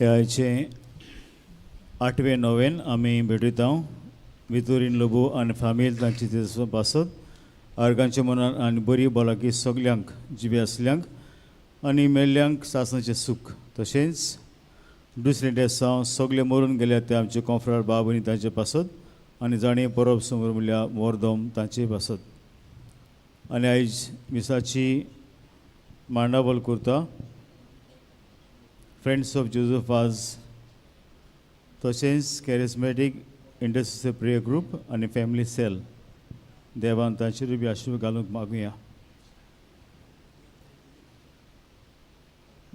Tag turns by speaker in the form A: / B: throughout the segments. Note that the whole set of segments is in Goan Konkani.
A: हे आयचे आठवे नोवेन आमी भेटयता वितुरीन लोबो आनी फामील तांची ते पासत आर्गांच्या मनान आनी बरी भलायकी सगल्यांक जिबे आसल्यांक आनी मेल्ल्यांक सासणाचें सूख. तशेंच दुसरें देसांव सगळे मरून गेल्या ते आमचे कोंफ्रार बाब आनी तांचे पासत आनी जाणें परब समोर म्हणल्यार मोरदम तांचे पासत. आनी आयज मिसाची मांडावळ करता फ्रेंड्स ऑफ जोजफ वाज, तशेंच कॅरिस्मॅटीक इंटरसेसर प्रेयर ग्रूप आनी फॅमिली सेल. देवान तांचेरूय बी आशिर्वाद घालूंक मागुया.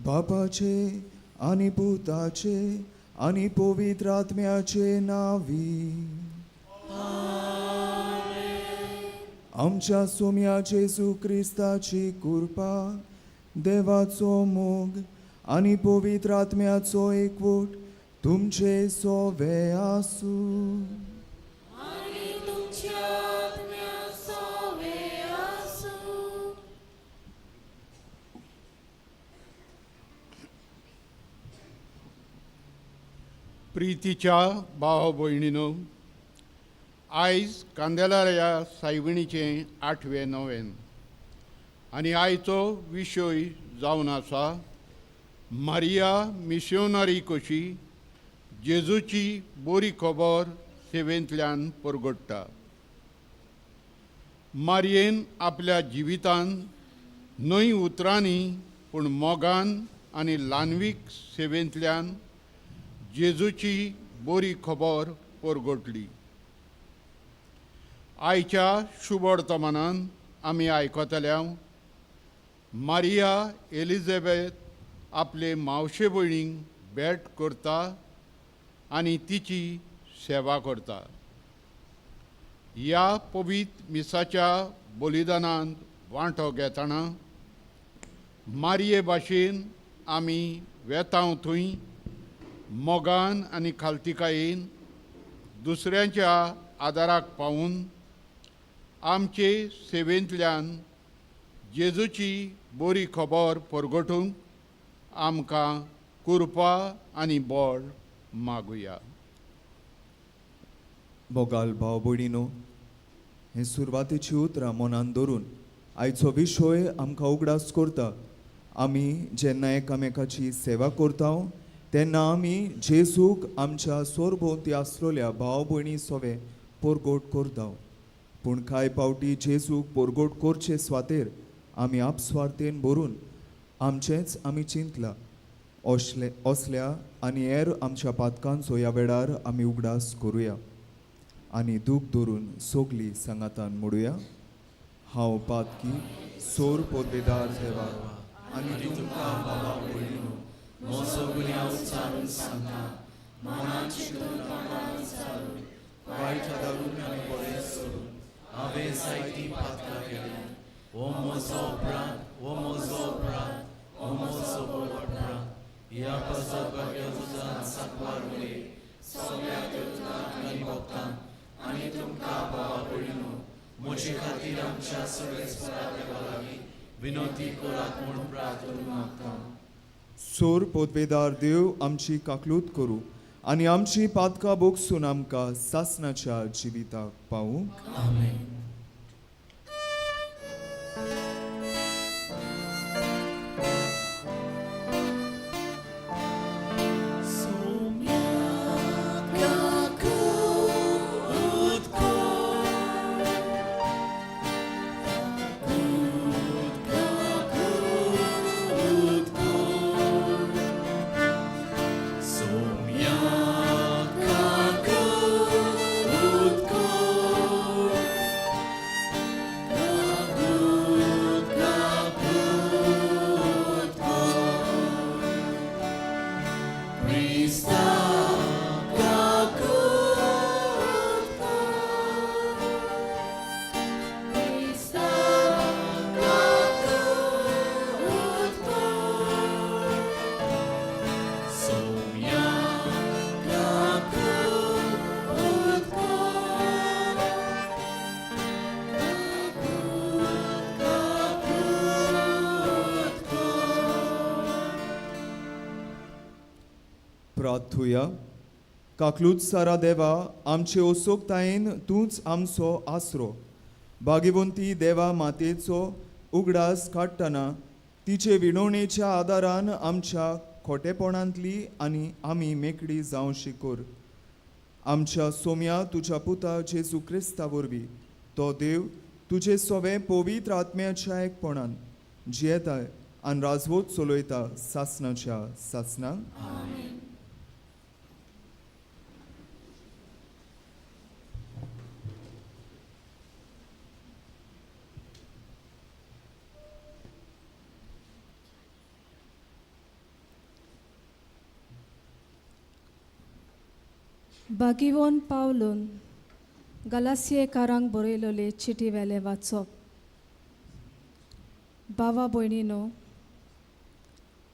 B: बापाचे आनी पुताचे आनी पवित्र आत्म्याचे नावी. आमच्या सोम्या जेजू क्रिस्ताची कृपा, देवाचो मोग आनी पवित्र आत्म्याचो एकवट तुमचे सोवे आसूं.
C: प्रितीच्या भाव भयणीनो, आयज कांदेलार सायबिणीचें आठवें नोवेन आनी आयचो विशय जावन आसा मारिया मिशनरी कशी जेजूची बरी खबर सेवेंतल्यान परगट्टा. मारियेन आपल्या जिवितान न्हय उतरांनी पूण मोगान आनी ल्हानवीक सेवेंतल्यान जेजूची बरी खबर परगटली. आयच्या शुभवर्तमानान आमी आयकतल्या मारिया एलिझाबेथ आपले मावशे भयणीक भेट करता आनी तिची सेवा करता. ह्या पवित्र मिसाच्या बलिदानांत वांटो घेतना मारिये भाशेन आमी वेतांव थंय मोगान आनी खालतिकायेन दुसऱ्यांच्या आदाराक पावून आमचे सेवेंतल्यान जेजूची बरी खबर परगटूंक आमकां कृपा आनी बळ मागुया.
B: मोगाल भाव भयणीनो, हे सुरवातेची उतरां मनान धरून आयचो विशय आमकां उगडास करता. आमी जेन्ना एकामेकाची सेवा करता तेन्ना आमी जेजूक आमच्या सोरभोंवती आसलेल्या भाव भयणी सोवे परगट करता. पूण कांय फावटी जेजूक परगट करचे स्वातेर आमी आपस्वार्थेन भरून आमचेंच आमी चिंतलां. असले असल्या आनी हेर आमच्या पातकांचो ह्या वेळार आमी उगडास करुया आनी दूख धरून सोगली सांगातान मोडुया. हांव पातकी सोर पोदवेदार देवा आनी तुमकां बाबा भयणीनो
D: म्हजो गुन्यांव उच्चारून सांगता, मनान चिंतून तोंडान उच्चारून, वायट आदारून आनी बरें सोडून हांवें जायतीं पातकां केल्यात. हो म्हजो अपराध, हो म्हजो अपराध, हो म्हजो व्हड अपराध. ह्या पासत भाग्यजुजान सांकवार वयर सगळ्या देवतांक आनी भक्तांक आनी तुमकां बाबा भयणीनो म्हजे खातीर आमच्या सगळेस्परा देवा लागीं विनोती करात म्हूण प्रार्थना मागता.
B: सोर पोदवेदार देव आमची काकलूत करूं आनी आमची पातकां बोगसून आमकां सासणाच्या जिविताक पावूं.
D: आमेन.
B: प्रार्थुया. काकलूत सारा देवा, आमचे ओसोकतायेन तूंच आमचो आसरो. भाग्यवंती देवा मातेचो उगडास काडटना तिचे विणवणेच्या आदारान आमच्या खोटेपणांतली आनी आमी मेकळी जावं शिकोर. आमच्या सोम्या तुज्या पुता जेजू क्रिस्ता वरवीं तो देव तुजे सोवे पवित्र आत्म्याच्या एकपणान जियेता आनी राजवत चलयता सासणाच्या सासणाक.
E: बागिवोन पावलून गलासियेकारांक बरयलोले चिटी वेले वाचप. बावा भयणीनो,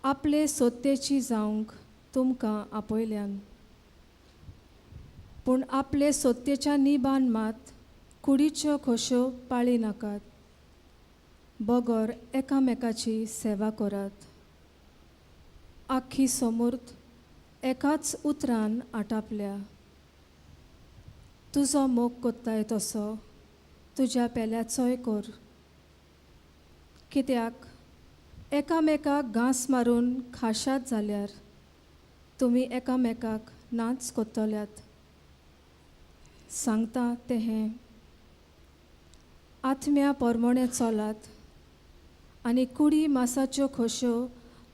E: आपले सोत्तेची जावंक तुमकां आपयल्यान, पूण आपले सोत्तेच्या निबान मात कुडीच्यो खोश्यो पाळी नाकात, बगर एकामेकाची सेवा करात. आख्खी समूर्त एकाच उतरान आटापल्या. तुजो मोग कोत्ताय तसो तुज्या पेल्याचोय कर. कित्याक एकामेकाक घांस मारून खाशात जाल्यार तुमी एकामेकाक नाच कोत्तल्यात. सांगता तें हें, आत्म्या पोरमोणे चलात आनी कुडी मासाच्यो खोश्यो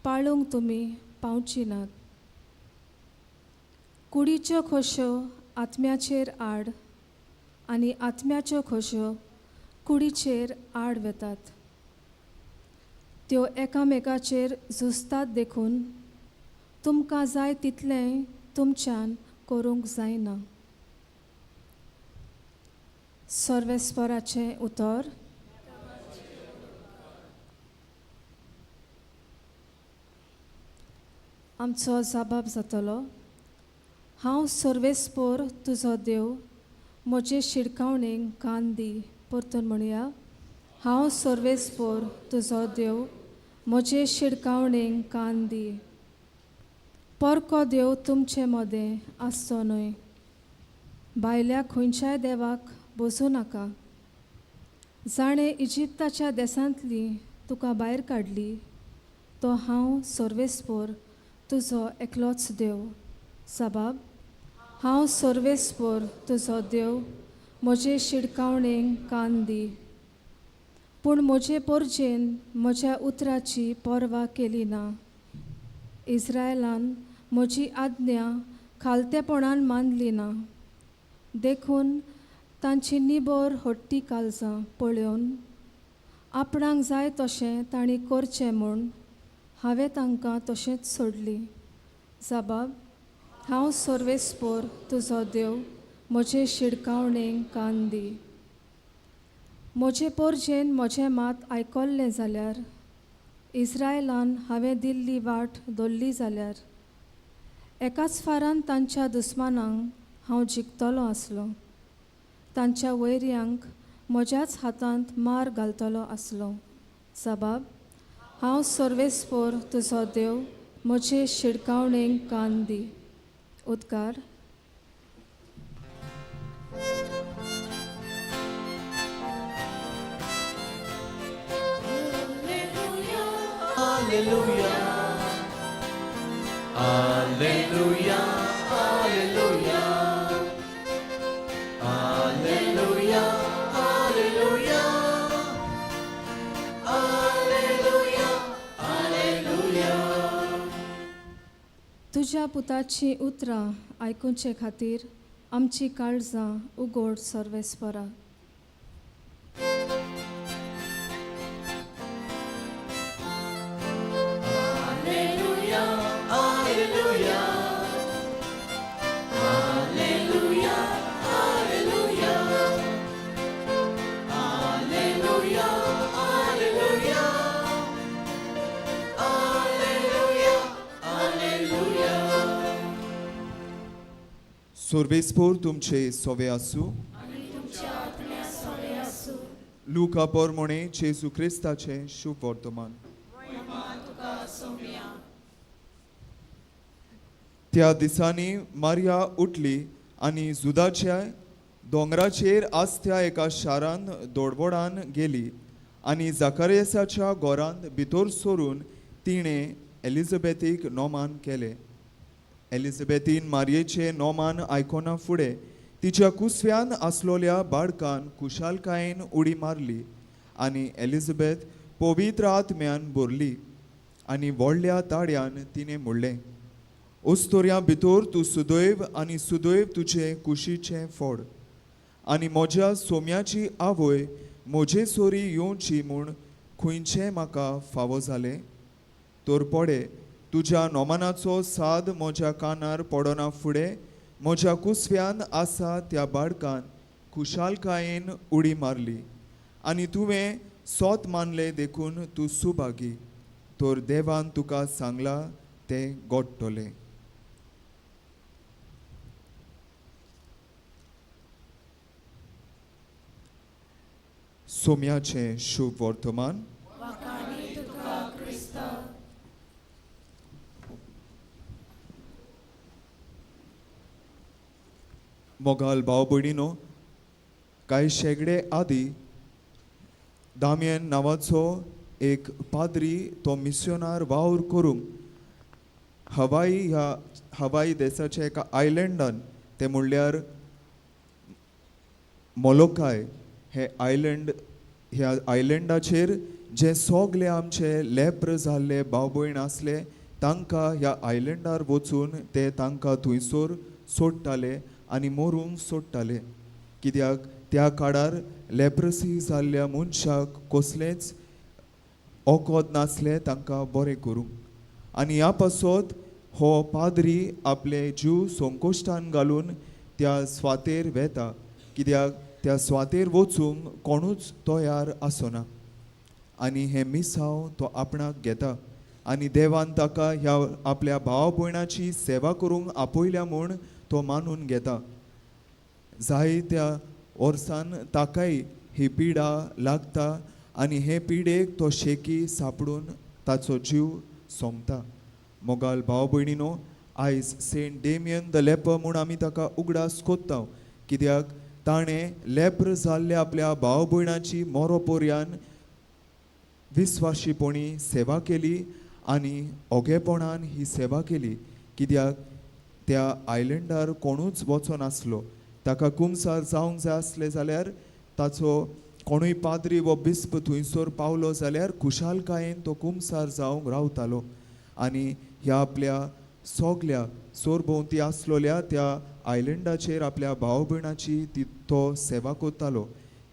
E: पाळूंक तुमी पावची नात. कुडीच्यो खोश्यो आत्म्याचेर आड आनी आत्म्याच्यो खोश्यो कुडीचेर आड वेतात. त्यो एकामेकाचेर झुजतात, देखून तुमकां जाय तितलें तुमच्यान करूंक जायना. सर्वेस्पराचें उतर. आमचो जबाब जातलो. हांव सर्वेस्पोर तुजो देव, म्हजे शिडकावणेक कान दी. परतून म्हणया, हांव सर्वेस्पोर तुजो देव, म्हजे शिडकावणेक कान दी. परको देव तुमचे मदें आसचो न्हय. भायल्या खंयच्याय देवाक बसूं नाका. जाणें इजिप्ताच्या देसांतली तुका भायर काडली तो हांव सर्वेस्पोर तुजो एकलोच देव. सबाब, हांव सर्वेस्पोर तुजो देव, म्हजे शिडकावणेक कान दी. पूण म्हजे पोरजेन म्हज्या उतराची पर्वा केली ना. इस्रायलान म्हजी आज्ञा खालतेपणान मानली ना. देखून तांची निबर हट्टी काळजां पळोवन आपणाक जाय तशें तांणी करचें म्हूण हांवें तांकां तशेंच सोडली. जबाब, हांव सर्वेस्पोर तुजो देव, म्हजे शिडकावणेक कान दी. म्हजे पोरजेन म्हजें मात आयकल्लें जाल्यार, इस्रायलान हांवें दिल्ली वाट धरली जाल्यार, एकाच फारान तांच्या दुस्मानांक हांव जिखतलो आसलो, तांच्या वैर्यांक म्हज्याच हातांत मार घालतलो आसलो. जबाब, हांव सर्वेस्पोर तुजो देव, म्हजे शिडकावणेक कान दी. उद्गार.
D: Alleluia, Alleluia, Alleluia, Alleluia, Alleluia, Alleluia, Alleluia.
E: तुज्या पुताची उतरां आयकुचे खातीर आमची काळजां उगड सर्वेस्परा.
B: सर्वेस्पोर तुमचे सोवे आसूं. लुका पोरमोणे जेजू क्रिस्ताचें शुभ वर्तमान. त्या दिसांनी मारिया उठली आनी जुदाच्या दोंगराचेर आसत्या एका शारान दोडबोडान गेली आनी जाकारियसाच्या घरांत भितर सरून तिणें एलिझाबेथीक नोमान केलें. एलिझाबेथीन मारयेचें नोमान आयकना फुडें तिच्या कुसव्यान आसलोल्या बाळकान खुशालकायेन उडी मारली आनी एलिझाबेथ पवित्र आत्म्यान भरली आनी व्हडल्या ताळ्यान तिणें म्हणलें, अस्तोऱ्यां भितर तूं सुदैव आनी सुदैव तुजें कुशीचें फोड आनी म्हज्या सोम्याची आवय म्हजे सोरी येवची म्हूण खंयचें म्हाका फावो जालें? तर पडे तुज्या नोमानाचो साद म्हज्या कानार पडना फुडें म्हज्या कुसव्यान आसा त्या बाळकान खुशालकायेन उडी मारली आनी तुवें सोत मानलें देखून तूं सुभागी. तर देवान तुका सांगलां तें घडटलें. सोम्याचें शुभ वर्तमान. मोगाल भाव भयणीनो, कांय शेगडे आदी दामियन नांवाचो एक पाद्री तो मिस्योनार वावर करूंक हवाई ह्या हवाई देशाच्या एका आयलंडान, तें म्हणल्यार मोलोकाय हे आयलंड, ह्या आयलंडाचेर जे सगले आमचे लेप्र जाल्ले भाव भयण आसले तांकां ह्या आयलंडार वचून ते तांकां थंयसर सोडटाले आनी मरूंक सोडटाले. कित्याक त्या काळार लेप्रसी जाल्ल्या मनशाक कसलेंच वखद नासलें तांकां बरें करूंक. आनी ह्या पासत हो पाद्री आपले जीव संकोश्टान घालून त्या स्वातेर वेता, कित्याक त्या स्वातेर वचूंक कोणूच तयार आसना. आनी हें मिसांव तो आपणाक घेता आनी देवान ताका ह्या आपल्या भाव भयणाची सेवा करूंक आपयल्या म्हूण तो मानून घेता. जायत्या वर्सान ताकाय ही पिडा लागता आनी हे पिडेक तो शेकी सापडून ताचो जीव सोंपता. मोगाल भाव भयणीनो, आयज सेंट डेमियन the leper म्हूण आमी ताका उगडास कोत्ता, कित्याक ताणें लेप्र जाल्ल्या आपल्या भाव भयणाची मोरो पोरयान विस्वाशीपणी सेवा केली आनी ओगेपणान ही सेवा केली, कित्याक त्या आयलंडार कोणूच वचोनासलो. ताका कुमसार जावंक जाय आसलें जाल्यार ताचो कोणूय पाद्री वा बिस्प थंयसर पावलो जाल्यार खुशालकायेन तो कुमसार जावंक रावतालो. आनी ह्या आपल्या सगल्या सरभोंवती आसलोल्या त्या आयलंडाचेर आपल्या भाव भयणाची ती तो सेवा करतालो,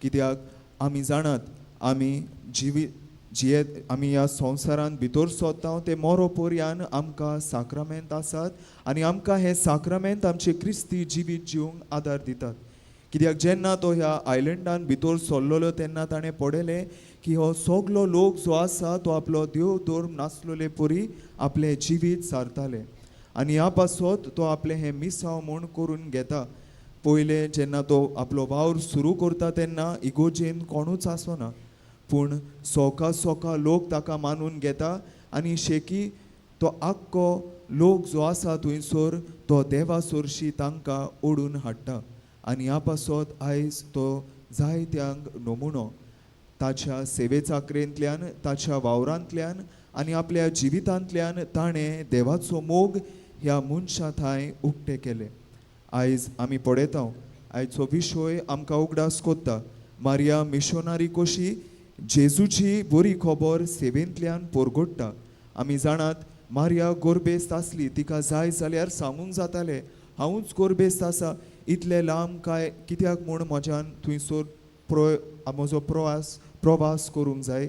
B: कित्याक आमी जाणात आमी जिवी जियेत आमी ह्या संवसारांत भितर सोदता ते मोरो पोरयान आमकां साक्रामेंत आसात आनी आमकां हे साक्रामेंत आमचे क्रिस्ती जिवीत जिवंक आदार दितात. कित्याक जेन्ना तो ह्या आयलंडान भितर सरलेलो तेन्ना ताणें पळयलें की हो सगलो लोक जो आसा तो आपलो देव धर्म नासलेले परी आपलें जिवीत सारताले आनी ह्या पासत तो आपलें हें मिसांव म्हूण करून घेता. पयलें जेन्ना तो आपलो वावर सुरू करता तेन्ना इगोजेन कोणूच आसना, पूण सोका सोका लोक ताका मानून घेता आनी शेकी तो आख्खो लोक जो आसा थंयसर तो देवा सोरशी तांकां ओडून हाडटा. आनी ह्या पासत आयज तो जायत्यांक नमुनो ताच्या सेवेचाकरेंतल्यान, ताच्या वावरांतल्यान आनी आपल्या जिवितांतल्यान ताणें देवाचो मोग ह्या मनशा थांय उक्ते केले. आयज आमी पळयता आयचो विशय आमकां उगडास कोत्ता मारिया मिशोनारी कशी जेजूची बरी खबर सेवेंतल्यान पोरगोडटा. आमी जाणात मारिया गोरबेस्त आसली, तिका जाय जाल्यार सांगूंक जातालें हांवूच गोरबेस्त आसा, इतलें लांब काय कित्याक म्हूण म्हज्यान थंयसर म्हजो प्रवास करूंक जाय.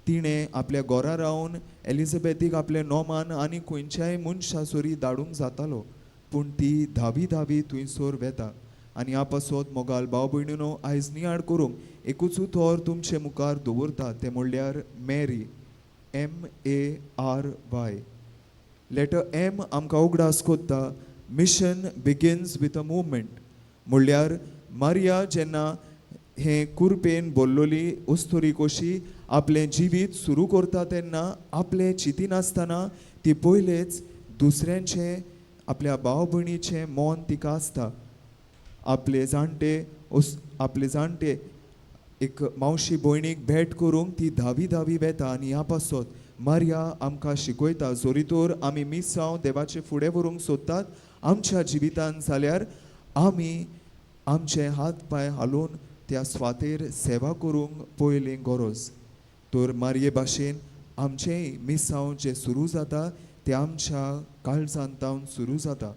B: तिणें आपल्या घरा रावन एलिझाबेथीक आपलें नोमान आनी खंयच्याय मनशा सरी धाडूंक जातालो, पूण ती धावी धावी थंयसर वेता. आनी ह्या पासत मोगाल भाव भयणीनो, आयज नियाळ करूंक एकूच उतर तुमचे मुखार दवरता तें म्हणल्यार Mary, MARY. Letter M आमकां उगडास कोत्ता mission begins with a movement. म्हणल्यार मारिया जेन्ना हे कुरपेन बोल्लोली उस्तोरी कशी आपलें जिवीत सुरू करता तेन्ना आपलें चिंतिनासतना ती पयलेच दुसऱ्यांचें आपल्या भाव भयणीचें मन तिका आसता. आपले जाणटे आपले जाणटे एक मावशी भयणीक भेट करूंक ती धावी धावी वेता. आनी ह्या पासत मारिया आमकां शिकयता, जोरी तर आमी मिसांव देवाचे फुडें व्हरूंक सोदतात आमच्या जिवितान जाल्यार आमी आमचे हात पांय हालोवन त्या स्वातेर सेवा करूंक पयलीं गरज. तर मारये भाशेन आमचेंय मिसांव जें सुरू जाता तें आमच्या काळजान तावन सुरू जाता.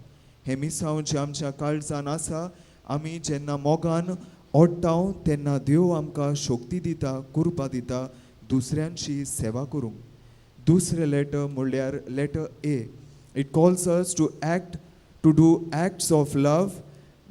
B: हें मिसांव जें आमच्या काळजान आसा, आमी जेन्ना मोगान ओडटा तेन्ना देव आमकां शक्ती दिता, कृपा दिता दुसऱ्यांची सेवा करूंक. दुसरें लेटर म्हणल्यार letter A. It calls us to act, to do acts of love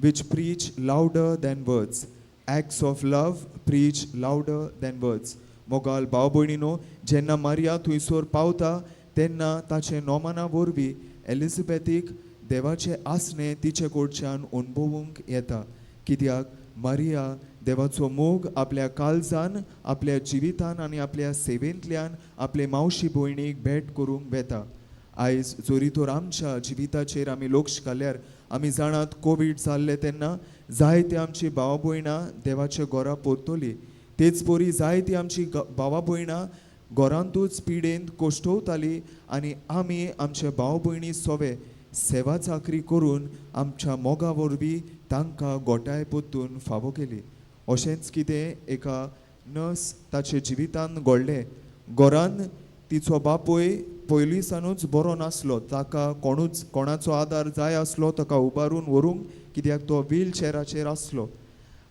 B: which preach louder than words. Acts of love preach louder than words. मोगाल भाव भयणीनो, जेन्ना मारिया थंयसर पावता तेन्ना ताचे नोमाना वरवीं एलिझाबेथीक देवाचें आसणें तिचे कडच्यान अणभवूंक येता. कित्याक मारिया देवाचो मोग आपल्या काळजान, आपल्या जिवितान आनी आपल्या सेवेंतल्यान आपले मावशी भयणीक भेट करूंक वेता. आयज जरी तर आमच्या जिविताचेर आमी लक्ष घाल्यार आमी जाणात कोवीड जाल्लें तेन्ना जायते आमची भाव भयणां देवाच्या घरा परतली. तेच परी जायती आमची भावा भयणां घरांतूच पिडेंत कोश्टवताली आनी आमी आमच्या भाव भयणी सोवे सेवा चाकरी करून आमच्या मोगा वरवीं तांकां गोठाय परतून फावो केली. अशेंच कितें एका नर्स ताचे जिवितान घडलें. घरान तिचो बापूय पयलींसानूच बरो नासलो, ताका कोणूच कोणाचो आदार जाय आसलो ताका उबारून व्हरूंक, कित्याक तो व्हील चेराचेर आसलो.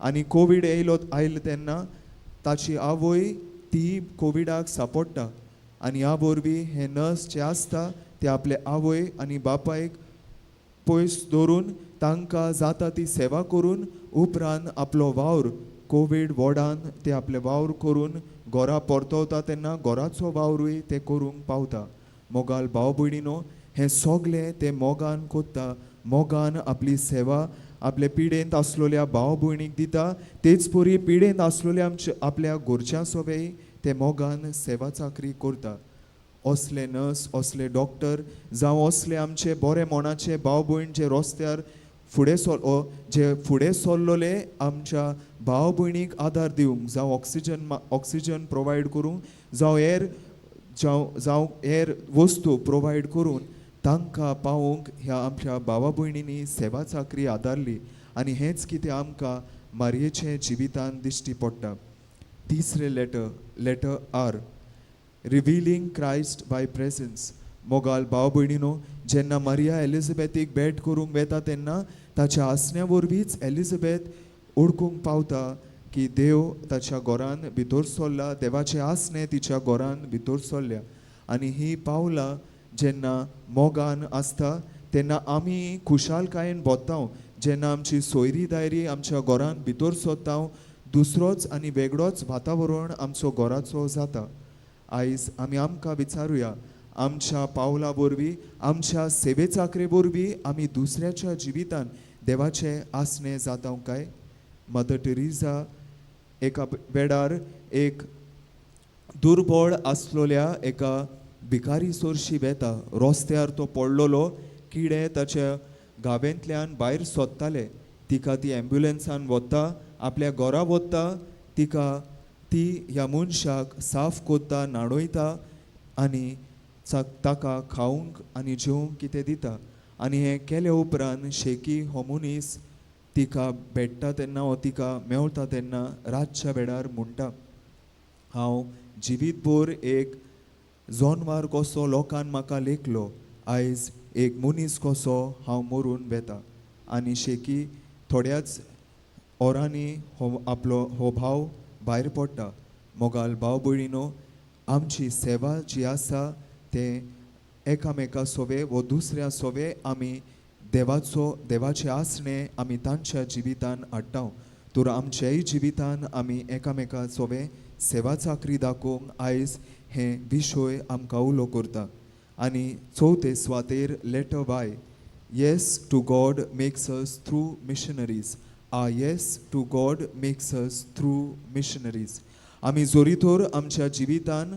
B: आनी कोवीड येयलो आयलो तेन्ना ताची आवय ती कोविडाक सापडटा आनी ह्या वरवीं हे नर्स जे आसता ते आपले आवय आनी बापायक पयस दवरून तांकां जाता ती सेवा करून उपरांत आपलो वावर कोवीड वॉर्डान ते आपले वावर करून घरा परतवता तेन्ना घराचो वावरूय ते करूंक पावता. मोगाल भाव भयणीनो, हें सगलें ते मोगान कोत्ता, मोगान आपली सेवा आपले पिडेंत आसलेल्या भाव भयणीक दिता. तेच परी पिडेंत आसलेल्या आमच्या आपल्या घरच्यां सोबेय ते मोगान सेवा चाकरी करता. असले नर्स, असले डॉक्टर जावं असले आमचे बरे मनाचे भाव भयण जे रस्त्यार फुडें सर जे फुडें सरलेले आमच्या भाव भयणीक आदार दिवंक, जावं ऑक्सिजन ऑक्सिजन प्रोवायड करूंक, जावं हेर जावं जावं हेर वस्तू प्रोवायड करून तांकां पावोवंक ह्या आमच्या भावा भयणींनी सेवा चाकरी आदारली. आनी हेंच कितें आमकां मारयेचें जिवितान दिश्टी पडटा. तिसरें letter, letter R, revealing Christ by presence. मोगाल भाव भयणीनो, जेन्ना मारिया एलिझाबेथीक भेट करूंक वेता तेन्ना ताच्या आसण्या वरवींच एलिझाबेथ ओळखूंक पावता की देव ताच्या घरान भितर सरला, देवाचें आसणें तिच्या घरान भितर सरल्या. आनी ही पावलां जेन्ना मोगान आसता तेन्ना आमी खुशालकायेन भोंवता. जेन्ना आमची सोयरी दायरी आमच्या घरान भितर सरता, दुसरोच आनी वेगळोच वातावरण आमचो घराचो जाता. आयज आमी आमकां विचारुया, आमच्या पावला वरवीं, आमच्या सेवे चाकरे वरवीं आमी दुसऱ्याच्या जिवितान देवाचें आसणें जाता काय? मदर टेरेसा एका वेळार एक दुर्बळ आसलेल्या एका भिकारी सोरशी वेता. रस्त्यार तो पडलेलो, किडे ताच्या गांवेंतल्यान भायर सोदताले. तिका ती एम्ब्युलन्सान वता, आपल्या घरा वता, तिका ती ह्या मनशाक साफ करता, न्हाणयता आनी ताका खावंक आनी जेवंक कितें दिता. आनी हें केल्या उपरांत शेकी हो मनीस तिका भेट्टा तेन्ना, हो तिका मेवता तेन्ना रातच्या वेळार म्हणटा, हांव जिवीतभर एक जनवार कसो लोकान म्हाका लेखलो, आयज एक मनीस कसो हांव मरून वेता. आनी शेकी थोड्याच ओरांनी हो आपलो हो भाव भायर पडटा. मोगाल भाव भयणीनो, आमची सेवा जी आसा तें एकामेका सोवे वो दुसऱ्या सोवे आमी देवाचो देवाचें आसणें आमी तांच्या जिवितान हाडटा. तर आमच्याय जिवितान आमी एकामेका सोवे सेवा चाकरी दाखोवंक आयज हे विशय आमकां उलो करता. आनी चवथे सुवातेर letter Y, yes to God makes us true missionaries. Our yes to God makes us true missionaries. आमी जोरी तर आमच्या जिवितान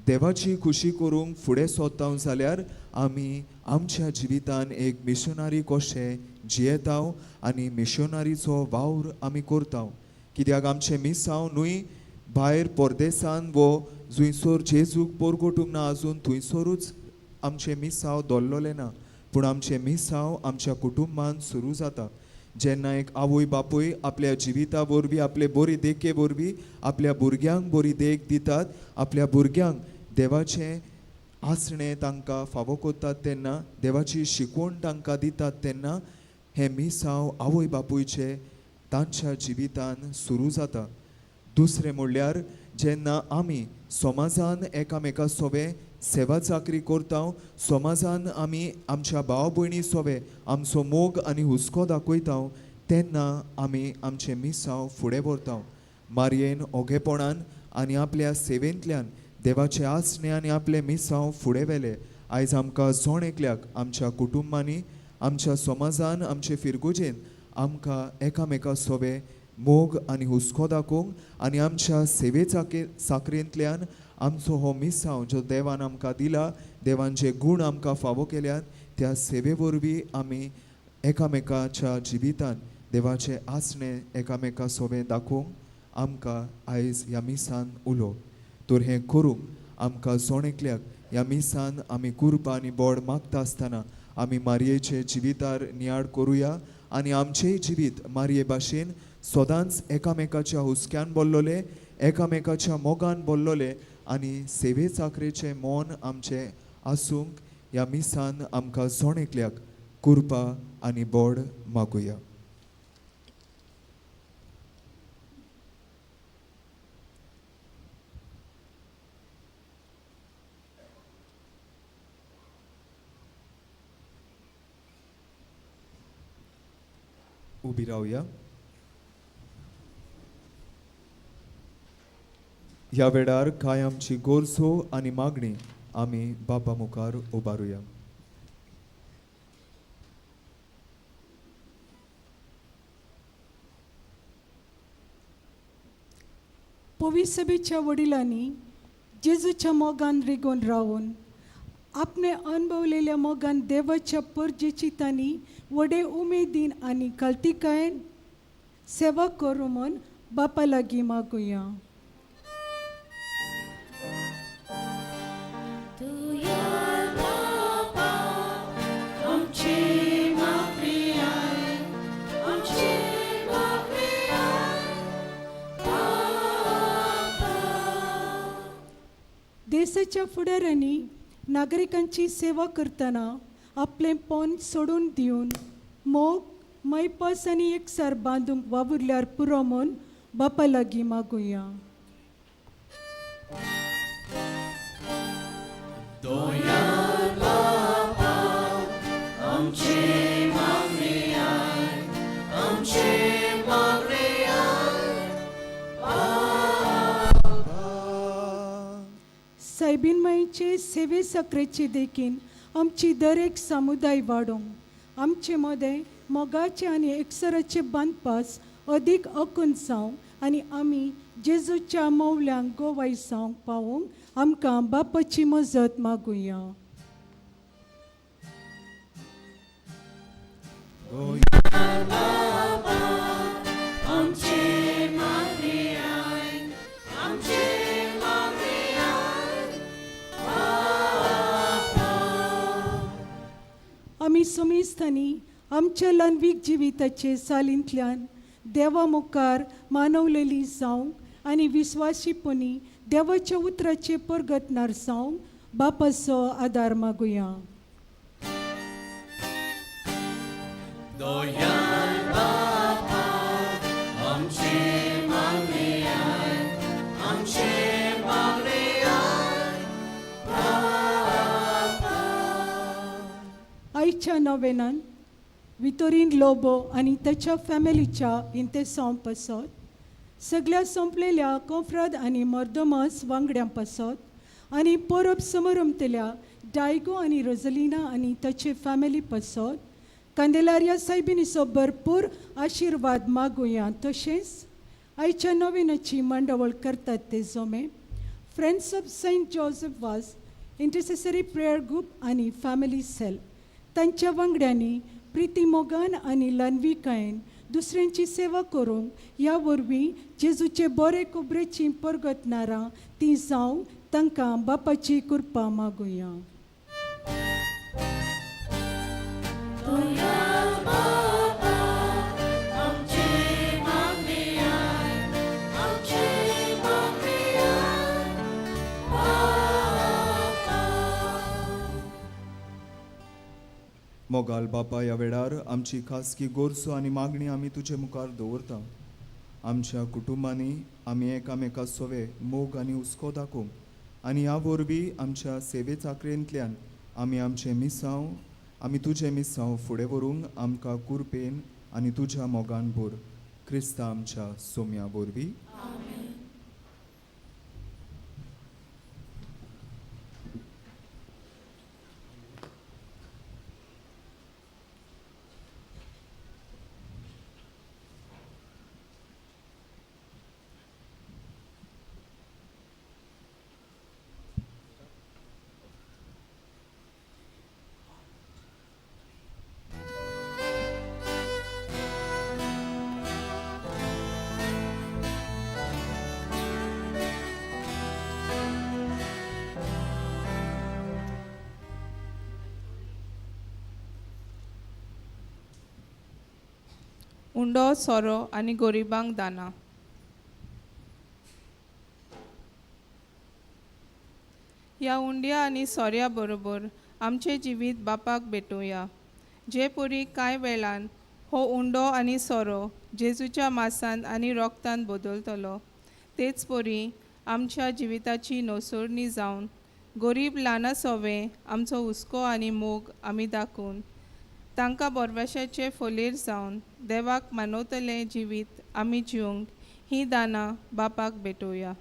B: देवाची खुशी करूंक फुडें सोदता जाल्यार आमी आमच्या जिवितान एक मिशनरी कशें जियेता आनी मिशनरीचो वावर आमी करता. कित्याक आमचें मिसांव न्हय भायर परदेसान वो जुंयसर जेजूक परगटूंक ना आजून थंयसरूच आमचें मिसांव दवरलें ना, पूण आमचें मिसांव आमच्या कुटुंबान सुरू जाता. जेन्ना एक आवय बापूय आपल्या जिविता वरवीं, आपले बरी देखे वरवीं आपल्या भुरग्यांक बरी देख दितात, आपल्या भुरग्यांक देवाचें आसणें तांकां फावो करतात तेन्ना, देवाची शिकवण तांकां दितात तेन्ना हें मिसांव आवय बापूयचें तांच्या जिवितान सुरू जाता. दुसरें म्हणल्यार जेन्ना आमी समाजान एकामेका सोवे सेवा चाकरी करता, समाजान आमी आमच्या भाव भयणी सोवे आमचो मोग आनी हुस्को दाखयता तेन्ना आमी आमचें मिसांव फुडें व्हरता. मारयेन ओगेपणान आनी आपल्या सेवेंतल्यान देवाचें आसणें आनी आपलें मिसांव फुडें व्हेलें. आयज आमकां जण एकल्याक आमच्या कुटुंबांनी, आमच्या समाजान, आमचे फिरगुजेन आमकां एकामेका सोवे मोग आनी हुस्को दाखोवंक आनी आमच्या सेवे साकरेंतल्यान आमचो हो मिसांव जो देवान आमकां दिला, देवान जे गूण आमकां फावो केल्यात त्या सेवे वरवीं आमी एकामेकाच्या जिवितान देवाचें आसणें एकामेका सोवे दाखोवंक आमकां आयज ह्या मिसान उलो. तर हें करूंक आमकां जण एकल्याक ह्या मिसान आमी कुरपा आनी बोड मागता आसतना आमी मारयेचे जिवितार नियाळ करुया आनी आमचेंय जिवीत मारये भाशेन सदांच एकामेकाच्या हुस्क्यान बोल्लोलें, एकामेकाच्या मोगान बोल्लोलें आनी सेवे चाकरेचें मन आमचें आसूंक ह्या मिसान आमकां जण एकल्याक कुरपा आनी बोड मागुया. उबी रावया. ह्या वेळार कांय आमची गरजो आनी मागणी आमी बापा मुखार उबारुया.
F: पवी सभेच्या वडिलांनी जेजूच्या मोगान रिगोवन रावन आपणे अणभवलेल्या मोगान देवाच्या परजेची तांणी व्हडे उमेदीन आनी कल्तिकायेन सेवा करूं म्हूण बापा लागीं मागुया. देशाच्या फुडाऱ्यांनी नागरिकांची सेवा करतना आपलें पोन सोडून दिवन मोग मैपास आनी एकसार बांदूंक वावुरल्यार पुरो म्हूण बापा लागीं मागुया. सायबीन माईचे सेवे साकरेचे देखीन आमची दर एक समुदाय वाडोवंक आमचे मदें मोगाचे आनी एकसराचे बांदपास अदीक अकून जावंक आनी आमी जेजूच्या मोवल्यांक गोवाय जावंक पावोवंक आमकां बापाची मजत मागुया. आमी समेस्तांनी आमच्या ल्हानवीक जिविताचे सालींतल्यान देवा मुखार मानवलेली जावंक आनी विस्वाशीपणी देवाच्या उतराचे परगटणार जावंक बापाचो आदार मागुया. आयच्या नवेनान वितोरीन लोबो आनी ताच्या फॅमिलीच्या इंतेसांव पासत सगळ्या सोंपलेल्या कोफ्राद आनी मर्दमास वांगड्यां पासत आनी परब समरमतल्या डायगो आनी रोजलिना आनी ताचे फॅमिली पासत कांदेलारिया सायबिनीचो भरपूर आशिर्वाद मागुया. तशेंच आयच्या नवीनाची मांडावळ करतात ते जोमे Friends of Saint Joseph Vaz intercessory prayer group आनी फॅमिली सेल तांच्या वांगड्यांनी प्रिती मोगान आनी ल्हानविकायेन दुसऱ्यांची सेवा करूंक ह्या वरवीं जेजूचे बरे कोबरेची परगटणारां ती जावंक तांकां बापाची कृपा मागुया.
B: मोगाल बापा, ह्या वेळार आमची खासगी गोरसो आनी मागणी आमी तुजे मुखार दवरता. आमच्या कुटुंबांनी आमी एकामेका सोवे मोग आनी हुस्को दाखोवंक आनी ह्या वरवीं आमच्या सेवे चाकरेंतल्यान आमी आमचें मिसांव आमी तुजें मिसांव फुडें व्हरूंक आमकां कुरपेन आनी तुज्या मोगान भर. क्रिस्ता आमच्या सोम्या वरवीं.
G: उंडो सोरो आनी गरिबांक दाना. ह्या उंड्या आनी सोऱ्या बरोबर आमचें जिवीत बापाक भेटोवया. जे परी कांय वेळान हो उंडो आनी सोरो जेजूच्या मासान आनी रोगतान बदलतलो, तेच परी आमच्या जिविताची नोसरणी जावन गरीब ल्हाना सोवे आमचो हुस्को आनी मोग आमी दाखोवन तांकां बोरवाशाचे फोलेर जावन देवाक मानवतलें जिवीत आमी जिवंक ही दानां बापाक भेटोवया.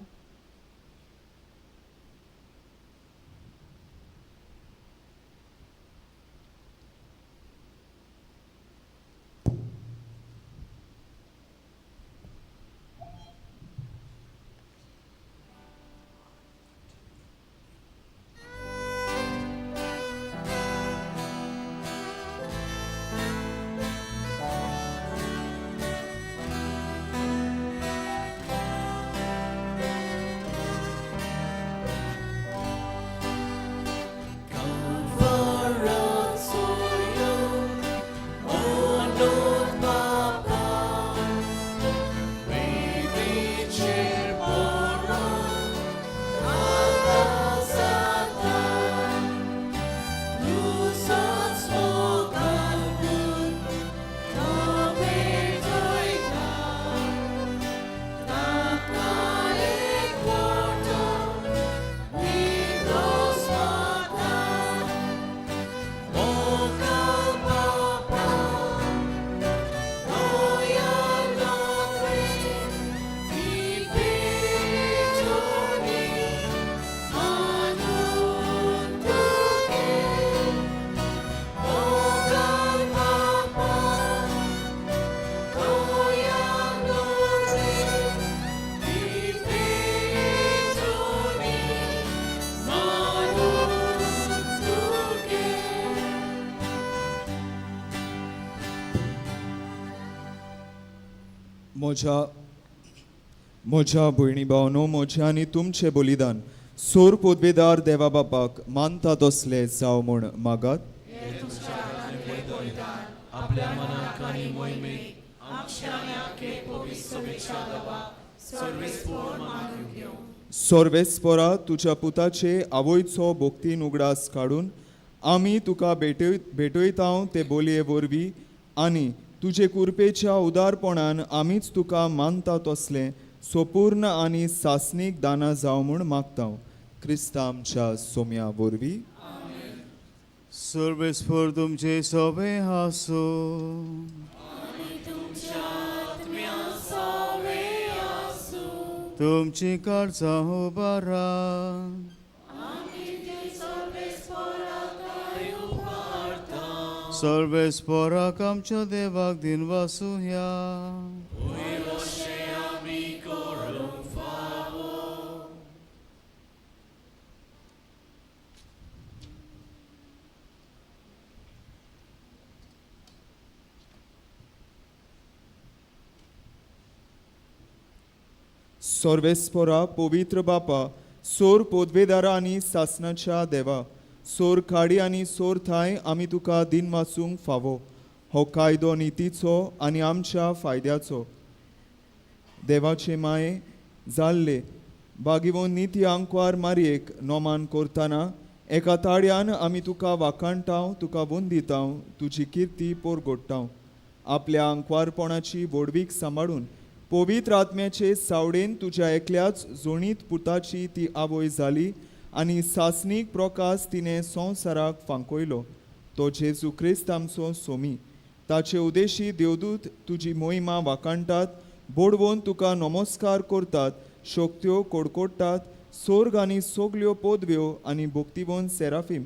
B: म्हज्या भयणी भावनो, म्हजें आनी तुमचें बलिदान सोर पोदवेदार देवा बापाक मानता तसलें जावं म्हूण मागात. सर्वेस्परा तुज्या पुताचे आवयचो भक्तीन उगडास काडून आमी तुका भेटयता ते बोलये वरवीं आनी तुजे कुरपेच्या उदारपणान आमीच तुका मानता तसलें सोपूर्ण आनी सासणीक दानां जावं म्हूण मागता. क्रिस्ता आमच्या सोम्या वरवीं.
A: सर्वेस्पर तुमचे सोबे आसूं. तुमची काळजां उबारा. सर्वेस्पराक आमच्या देवाक दिनवासुया.
B: सर्वेस्पोरा पवित्र बापा, सोर पोदवेदारा आनी सासनाच्या देवा, सोर काडी आनी सोर थांय आमी तुका दिन वाचूंक फावो. हो कायदो नितीचो आनी आमच्या फायद्याचो. देवाचे माये जाल्ले बागिवोन निती आंकवार मारयेक नोमान करतना एका ताळ्यान आमी तुका वाखाणटाव, तुका वंदिताव, तुजी किर्ती पोरगोडटाव. आपल्या आंकवारपणाची व्हडवीक सांबाळून पवित्र आत्म्याचे सावडेन तुज्या एकल्याच जोणीत पुताची ती आवय जाली आनी सासणीक प्रकाश तिणें संवसाराक फांकयलो. तो जेजू क्रिस्त आमचो सोमी. ताचे उदेशी देवदूत तुजी मोहिमा वाखाणटात, बोडवोन तुका नमस्कार करतात, शक्त्यो कडकडटात, सोर्ग आनी सगल्यो पदव्यो आनी भक्तिवन सेराफीम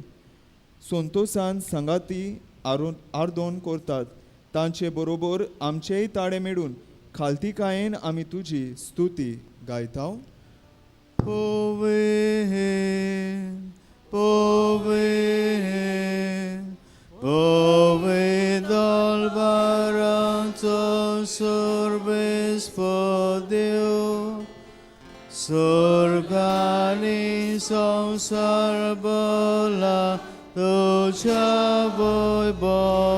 B: संतोसान सांगाती आर्दोन करतात. तांचे बरोबर आमचेय ताळे मेळून खालतीकायेन आमी तुजी स्तुती गायता.
D: सोर्गानी संवसार बोला तुज्या वैभवान,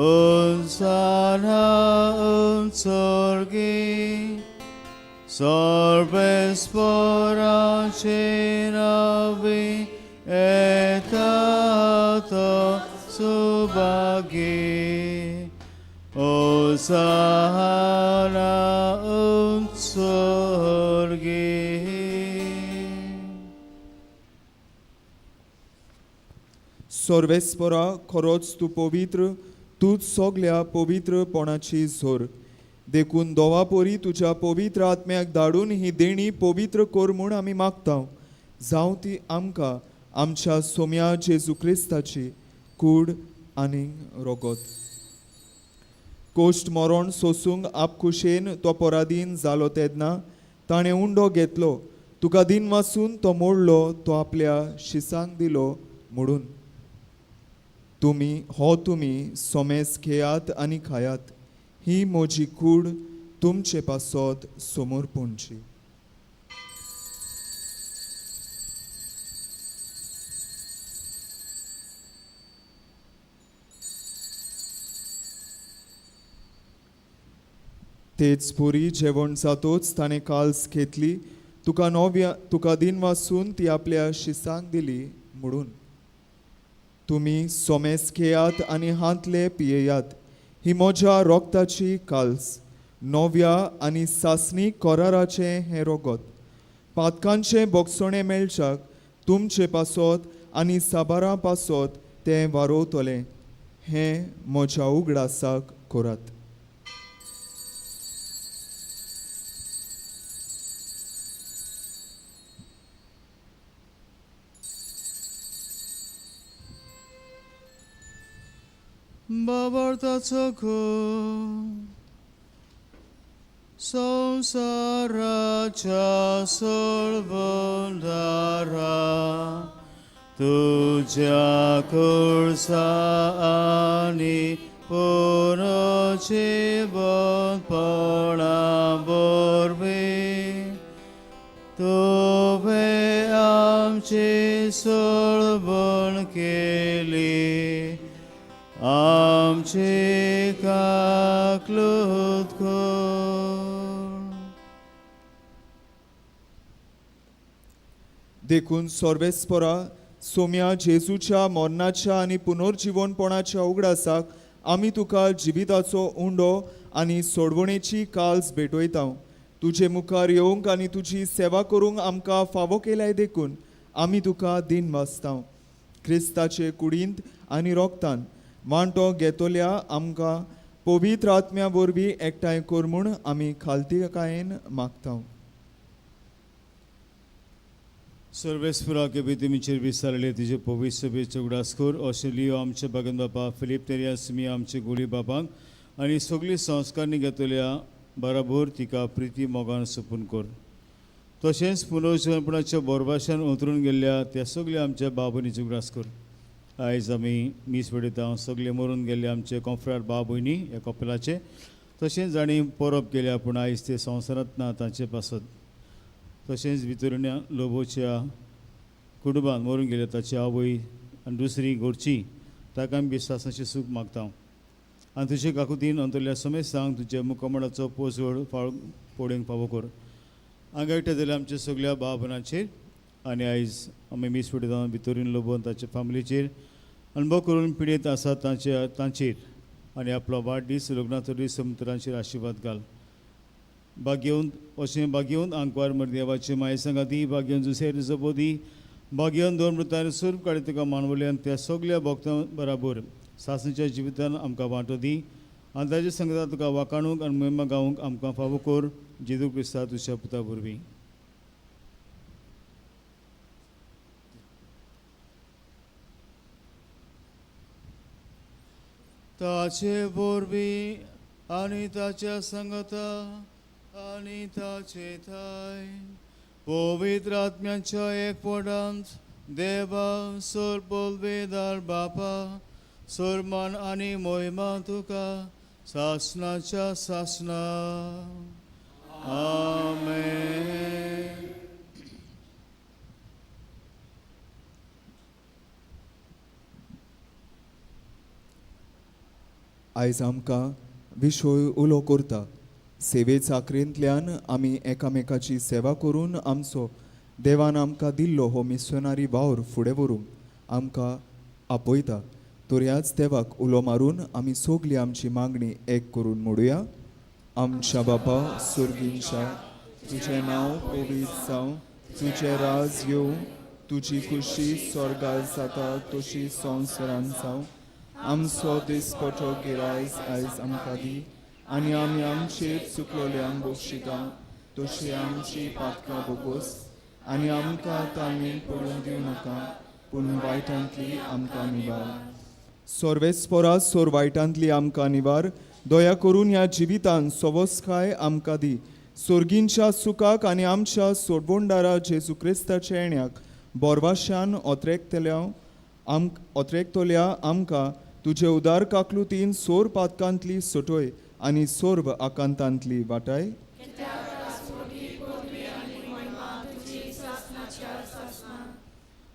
D: उंचाना उंचोर्गी सर्वेस्पोराचे नांवी येता तो सुभागी. होसाना उंचोर्गी.
B: सर्वेस्पोरा खरोच तूं पवित्र, तूंच सगल्या पवित्रपणाची जोर. देखून दोवा परी तुज्या पवित्र आत्म्याक धाडून ही देणी पवित्र कर म्हूण आमी मागता. जावं ती आमकां आमच्या सोम्या जेजू क्रिस्ताची कूड आनी रोगत. कोश्ट मरण सोसूंक आपखुशेन तो परादीन जालो तेन्ना ताणें उंडो घेतलो, तुका दिन वासून तो मोडलो, तो आपल्या शिसांक दिलो म्हणून तुमी हो तुमी सोमेस घेयात आनी खायात, ही म्हजी कूड तुमचे पासत समर्पणची. तेच पुरी जेवण जातोच ताणें काल्स घेतली, तुका नव्या तुका दिन वासून ती आपल्या शिसांक दिली म्हणून तुमी सोमेस घेयात आनी हांतले पियेयात, ही म्हज्या रोगताची काल्स, नव्या आनी सासणी कराराचें हें रोगत. पातकांचें बोगसणें मेळच्याक तुमचे पासत आनी साबारां पासत तें वारोवतलें, हें म्हज्या उगडासाक करात.
D: बाबर्ताचो संवसाराच्या सोळबंदारा तुज्या कुळसा आनी पुनोची बंदपणा वरवीं तुवें आमची सोळबण केली, आमची काकलूत कर.
B: देखून सर्वेस्परा सोम्या जेजूच्या मरणाच्या आनी पुनर्जिवनपणाच्या उगडासाक आमी तुका जिविताचो उंडो आनी सोडवणेची काल्स भेटयता. तुजे मुखार येवंक आनी तुजी सेवा करूंक आमकां फावो केल्याय देखून आमी तुका दिन वाचता. क्रिस्ताचे कुडींत आनी रोगतान वांटो घेतल्या आमकां पवित्र आत्म्या वरवीं एकठांय कर म्हूण आमी खालतीकायेन मागता.
A: सर्वेस्परा के तुमीचेर विचारले तुजे पवित्र सभेचो उगडास कर. अशें लियो आमचे बागन बापा फिलीप तेरियासमी आमचे गोली बापांक आनी सगळी संस्कारणी घेतल्या बराबर तिका प्रिती मोगान सोपून कर. तशेंच पुनर्जीवनपणाच्या बोरभाशान उतरून गेल्ल्या त्या सगल्या आमच्या बाबुनीचो उगडास कर. आयज आमी मीस पडयता सगळे मरून गेल्ले आमचे कोंफ्रार बाब भयणी ह्या कपेलाचे, तशेंच जांणी परब केल्या पूण आयज ते संवसारांत ना तांचे पासत तशेंच वितरण्या लोबोच्या कुटुंबान मरून गेल्या ताची आवय आनी दुसरी घरची ताका आमी विस्वासाचें सूख मागता आनी तुजे काकुतीन अंतरल्या समेस्तांक तुज्या मुखामळाचो पोसवड फाळ पडूंक पावो कर. हांगा एकठांय जाल्या आमच्या सगल्या भाव भयणांचेर आनी आयज आमी मीस पेटयता भितरीन लोबोन ताच्या फामिलीचेर अणभव करून पिडेत आसात तांचे तांचेर आनी आपलो वाडदीस लग्नाचो दीस समुद्रांचेर आशिर्वाद घाल. भाग्यवंत अशें भाग्यवंत आंकवार मर्देवाचे माये सांगाती भाग्यवंत जुसेर जबोदी भाग्यवंत दोन मृतार सुर्प काडी तुका मानवले आनी त्या सगल्या भक्तां बराबर सासणीच्या जिवितान आमकां वांटो दी आनी ताजे संगता तुका वाकाणूंक आनी मोहिमा गावूंक आमकां फावो कर जेजू क्रिस्ता तुज्या पुता वरवीं. ताचे वरवीं आनी ताच्या संगता आनी ताचे थाय पवित्र आत्म्यांच्या एकवटांत देवा सोर बोलवेदार बापा सोरमान आनी मोहिमा तुका सासनाच्या सासना. आमेन.
B: आयज आमकां विशय उलो करता. सेवे चाकरेंतल्यान आमी एकामेकाची सेवा करून आमचो देवान आमकां दिल्लो हो मिशनरी वावर फुडें व्हरूंक आमकां आपयता. तर ह्याच देवाक उलो मारून आमी सगली आमची मागणी एक करून मोडुया. आमच्या बापा सुर्गींच्या, तुजें नांव पवित्र जावं, तुजें राज येवं, तुजी खुशी स्वर्गार जाता तशी संवसारांत जावं. आमचो दिसपटो गिरायज आयज आमकां दी आनी आमी आमचेर चुकलोल्यांक बक्षिता तशी आमची पातकां बोगोस आनी आमकां ताणें पडून दिवं नाका पूण वायटांतली आमकां निवार. सर्वेस्परा सोर वायटांतली आमकां निवार. दया करून ह्या जिवितान सवस्काय आमकां दी. सोर्गींच्या सुखाक आनी आमच्या सोडवणदारा जेजू क्रिस्ताच्या येण्याक बोरवाशान ओत्रेकतल्या आमकां तुजे उदार काकलुतीन सोर पातकांतली सोटोय आनी सोर्व आकांतांतली वाटाय.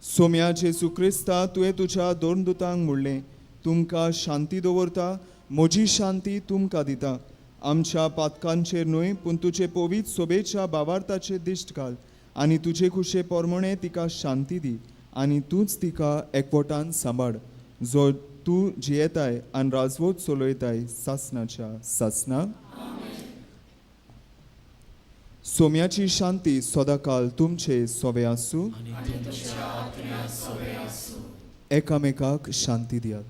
B: सोम्या जेजू क्रिस्ता तुवें तुज्या दोन दुतांक म्हणलें, तुमकां शांती दवरता, म्हजी शांती तुमकां दिता. आमच्या पातकांचेर न्हय पूण तुजे पवित्र सोबेच्या बावार्थाचेर दिश्ट घाल आनी तुजे खुशे प्रमाणे तिका शांती दी आनी तूंच तिका एकवटान सांबाळ, जो तूं जियेताय आनी राजवट चलयताय सासनाच्या सासना. सोम्याची शांती सदाकाल तुमचे सोवे आसूं. एकामेकाक शांती दियात.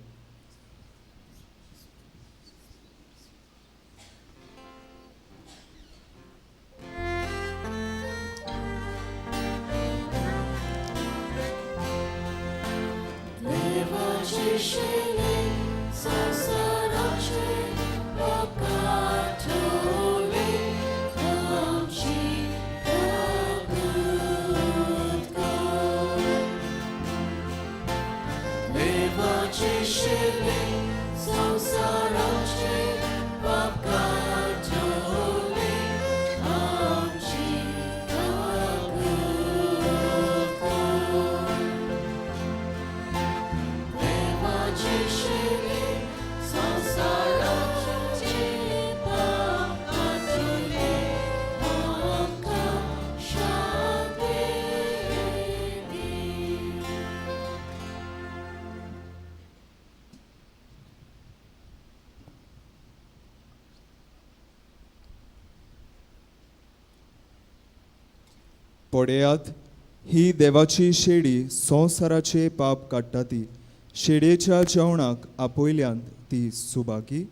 B: पळयात, ही देवाची शेडी संवसाराचे पाप काडटा. ती शेडयेच्या जेवणाक आपयल्यान ती सुभागी.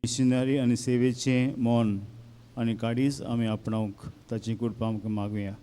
A: मिशनरी आनी सेवेचें मन आनी काडीच आमी आपणावंक ताची कृपा आमकां मागुया.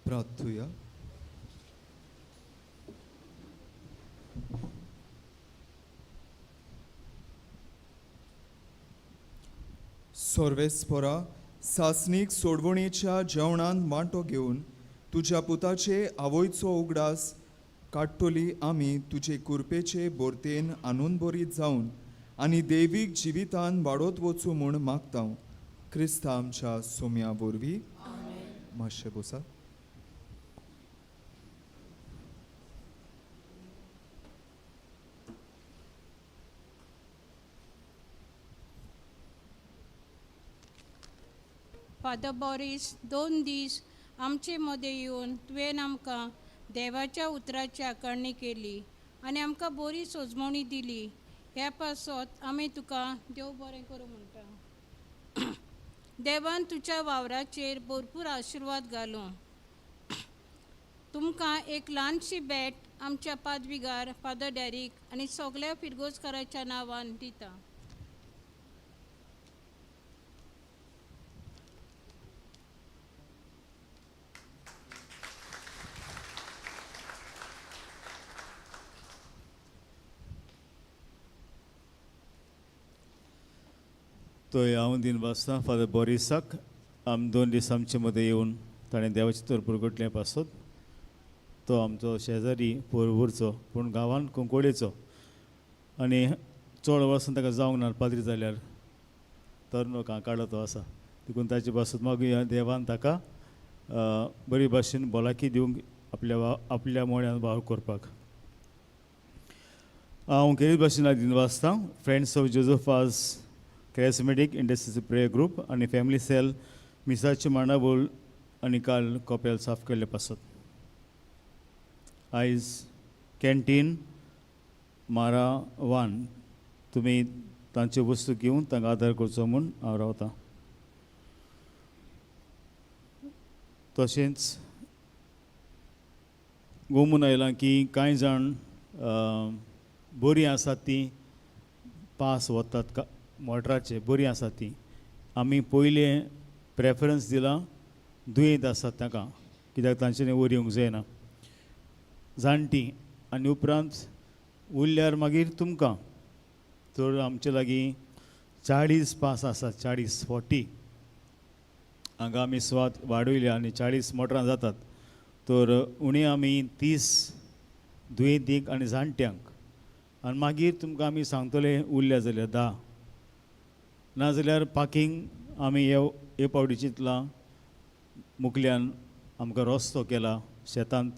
B: प्रार्थुया. सर्वेस्परा सासणीक सोडवणेच्या जेवणान वांटो घेवन तुज्या पुताचे आवयचो उगडास काडटली आमी तुजे कुरपेचे बोरतेन आनंदभरीत जावन आनी देवीक जिवितान वाडत वचूं म्हूण मागता क्रिस्ता आमच्या सोम्या वरवीं. मातशें बसा.
H: फादर बॉरीस 2 दीस आमचे मदें येवन तुवें आमकां देवाच्या उतराची आकारणी केली आनी आमकां बरी सोजमणी दिली. ह्या पासत आमी तुका देव बरें करूं म्हणटा. देवान तुज्या वावराचेर भरपूर आशिर्वाद घालूं. तुमकां एक ल्हानशी भेट आमच्या पादविगार फादर डॅरीक आनी सगळ्या फिरगोजकाराच्या नांवान दिता.
A: तो हांव दिन वाचता फादर बोरिसाक आम 2 दीस आमचे मदें येवन ताणें देवाचें तर पुरगटलें पासत. तो आमचो शेजारी पोरवूरचो पूण गांवान कुंकोडेचो आनी चड वर्सां ताका जावंक ना पाद्री जाल्यार तरनो कांकाडो तो आसा. देखून ताचे पासत मागीर देवान ताका बरी भाशेन भलायकी दिवंक आपल्या आपल्या मोळ्यान वावर करपाक. हांव केरी भाशेन दिन वाचता friends of Joseph Vaz charismatic industries prayer group आनी फॅमिली सेल मिसाचे मांडाबोल आनी काल कपेल साफ केल्ले पासत. आयज कॅन्टीन मारा वान तुमी तांच्यो वस्तू घेवन तांकां आदार करचो म्हूण हांव रावतां. तशेंच गोमून आयलां की कांय जाण बरीं आसात तीं पास वतात मोटराचे बरीं आसात तीं. आमी पयलें प्रेफरन्स दिलां दुयेंत आसात तांकां कित्याक तांच्यांनी वयर येवंक जायना जाणटीं आनी उपरांत उरल्यार मागीर तुमकां तर आमचे लागीं 40 पास आसात 40 40 हांगा आमी सुवात वाडयल्या आनी 40 मोटरां जातात. तर उणें आमी 30 दुयेंतींक आनी जाणट्यांक आनी मागीर तुमकां आमी सांगतले उरल्या जाल्यार 10 नाजाल्यार पार्किंग आमी हे फावटी चिंतलां मुकल्यान आमकां रस्तो केला शेतांत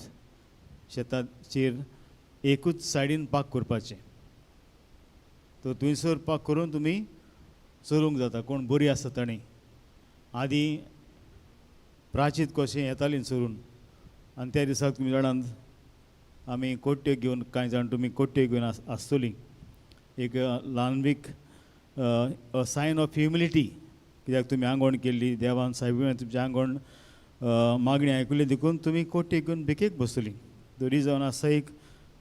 A: शेताचेर एकूच सायडीन पार्क करपाचें. तर थंयसर पार्क करून तुमी चलोवंक जाता कोण बरी आसा तांणी. आदीं प्राचीत कशें येतालीं चलून आनी त्या दिसाक तुमी जाणात आमी कोट्यो घेवन कांय जाण तुमी कोट्यो घेवन आसतलीं. एक ल्हानवीक अ सायन ऑफ ह्युमिलिटी कित्याक तुमी आंगवण केल्ली देवान सायबीन तुमची आंगवण मागणी आयकुली देखून तुमी कोट्यो घेवन भिकेक बसतलीं. तरी जावन आसा एक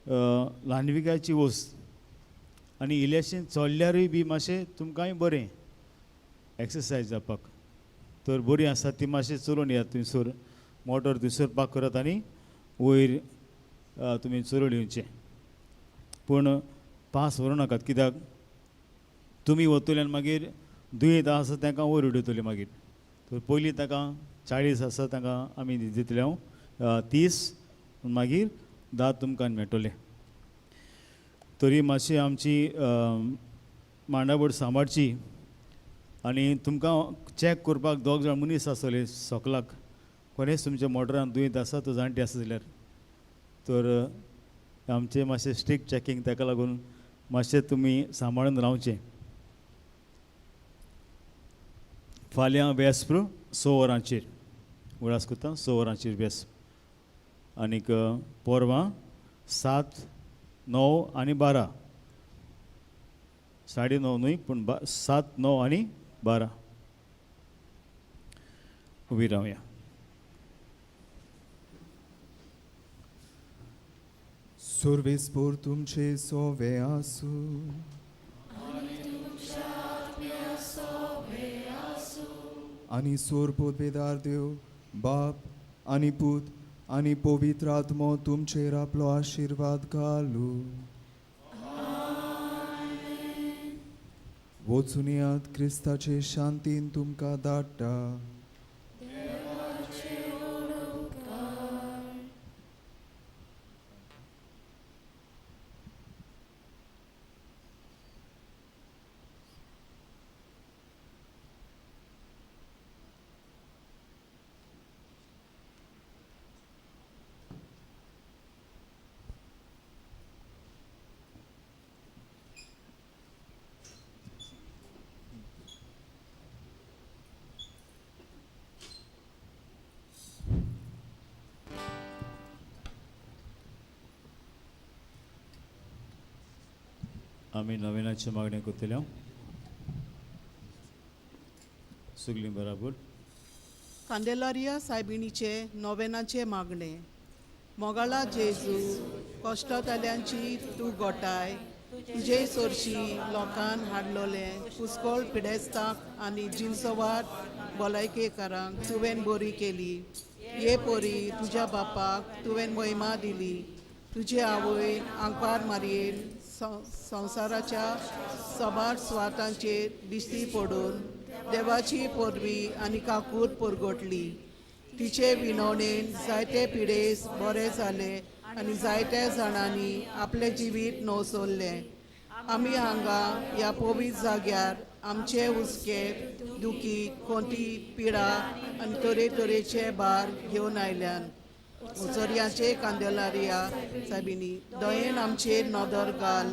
A: ल्हानविकायची वस्त आनी इल्लेशें चल्ल्यारूय बी मातशें तुमकांय बरें एक्सरसायज जावपाक. तर बरी आसा ती मातशें चलोवन येयात थंयसर मोटर थंयसर पार्क करात आनी वयर तुमी चलोवन येवचें. पूण पास व्हरूं नाकात कित्याक तुमी वतले आनी मागीर दुयेंत आसा तांकां वयर उडयतली मागीर. तर पयलीं तांकां 40 आसा तांकां आमी दितले हांव 30 मागीर 10 तुमकां मेळटलें. तरी मातशी आमची मांडावळ सांबाळची आनी तुमकां चॅक करपाक 2 जाण मनीस आसतले सकलाक कोणेच तुमच्या मोटरान दुयेंत आसा तो जाणटे आसा जाल्यार. तर आमचें मातशें स्ट्रिक्ट चॅकिंग ताका लागून मातशें तुमी सांबाळून रावचें. फाल्यां वेस्प्र 6 वरांचेर उगडास करता 6 वरांचेर वेस्प आनीक पोरवां 7, 9 आनी 12 9:30 न्हय पूण 7, 9 आनी 12 उबी रावया.
B: सर्वेस्पोर तुमचे सोवे आसूं. आनी सोर पोतबेदार देव बाप आनी पूत आनी पवित्र आत्मो तुमचेर आपलो आशिर्वाद घालू. वचून यात, क्रिस्ताचे शांतीन तुमकां धाडटा.
A: आमी नव्यानाची मागणी करतले सगळीं बराबर.
I: कांदेलारिया सायबिणीचे नोवेनाचे मागणे. मोगाळा जेजू, कश्टताल्यांची तूं गोठाय, तुजे सोरशी लोकान हाडलोले पुस्कोळ पिडेस्तांक आनी जिनसवार भलायकेकारांक तुवें बरी केली. हे पोरी तुज्या बापाक तुवें महिमा दिली. तुजे आवय आंकवार मारयेन संवसाराच्या सबार स्वातांचेर दिश्टी पडून देवाची पोरवी आनी काकूट परगटली. तिचे विनवणेन जायते पिडेस बरे जाले आनी जायत्या जाणांनी आपलें जिवीत नवसरलें. आमी हांगा ह्या पवित्र जाग्यार आमचे हुस्के, दुखी, कोंती, पिडा आनी तरेतरेचे भार घेवन आयल्यान. उचरयाचे कांदेलारिया सायबिणी, दयेन आमचेर नदर घाल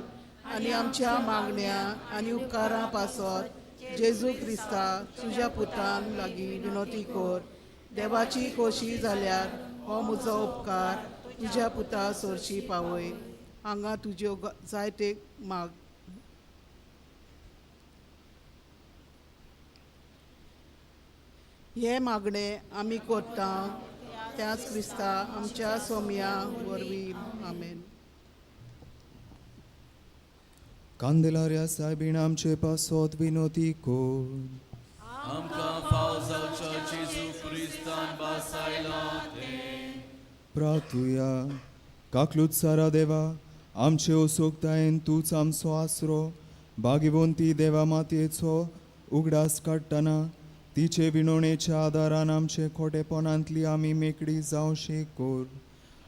I: आनी आमच्या मागण्या आनी उपकारां पासत जेजू क्रिस्ता तुज्या पुतान लागीं विनोती कर. देवाची खोशी जाल्यार हो म्हजो उपकार तुज्या पुता सोरशी पावय. हांगा तुज्यो जायते माग. हे मागणे आमी करता त्याच क्रिस्ता आमच्या सोम्या वरवीं. आमेन.
B: कांदेलार्या सायबीण आमचे पासत विनोती कोर.
D: आमकां फाव जावच्या जेजू क्रिस्तान बासायला तें.
B: प्रार्थुया. काकलूत सारा देवा, आमचे असोगतायेन तूंच आमचो आसरो. भाग्यवंती देवा मातयेचो उगडास काडटना तिचे विनवणेच्या आदारान आमचे खोटेपणांतली आमी मेकळी जावशी कोर.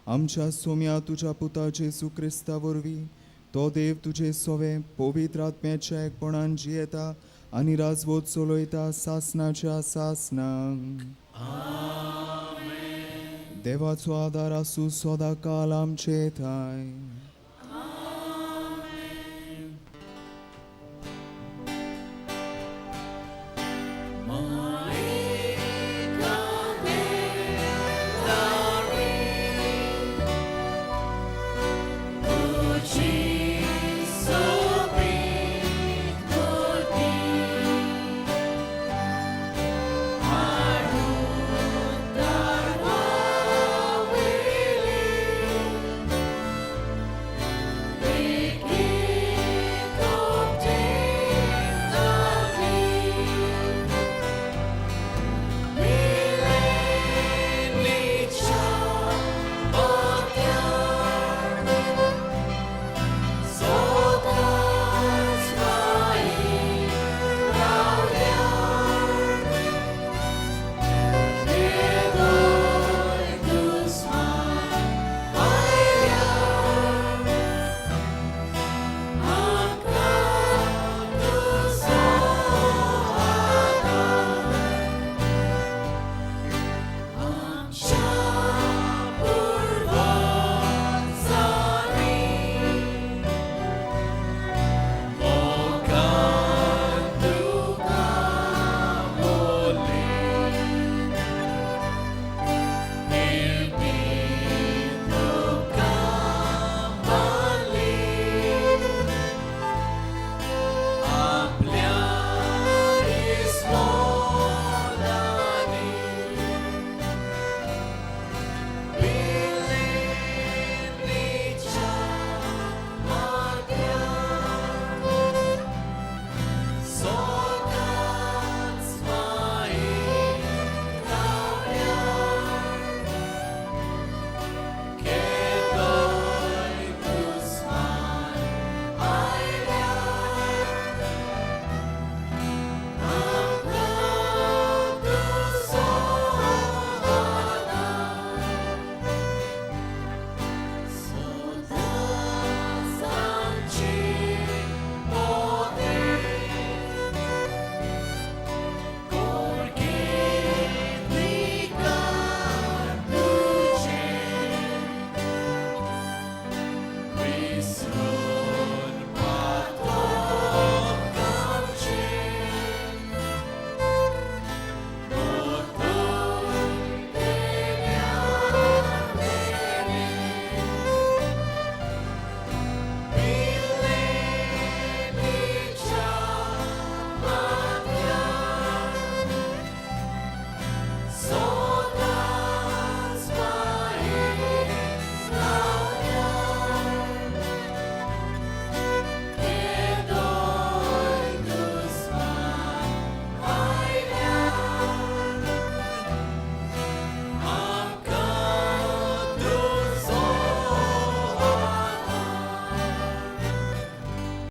B: आमच्या सोम्या तुज्या पुता जेजू क्रिस्ता वरवीं तो देव तुजे सोवे पवित्र आत्म्याच्या एकपणान जियेता आनी राजवत चलयता सासनाच्या सासनाक. देवाचो आदार आसूं सदां काल आमचे ठांय.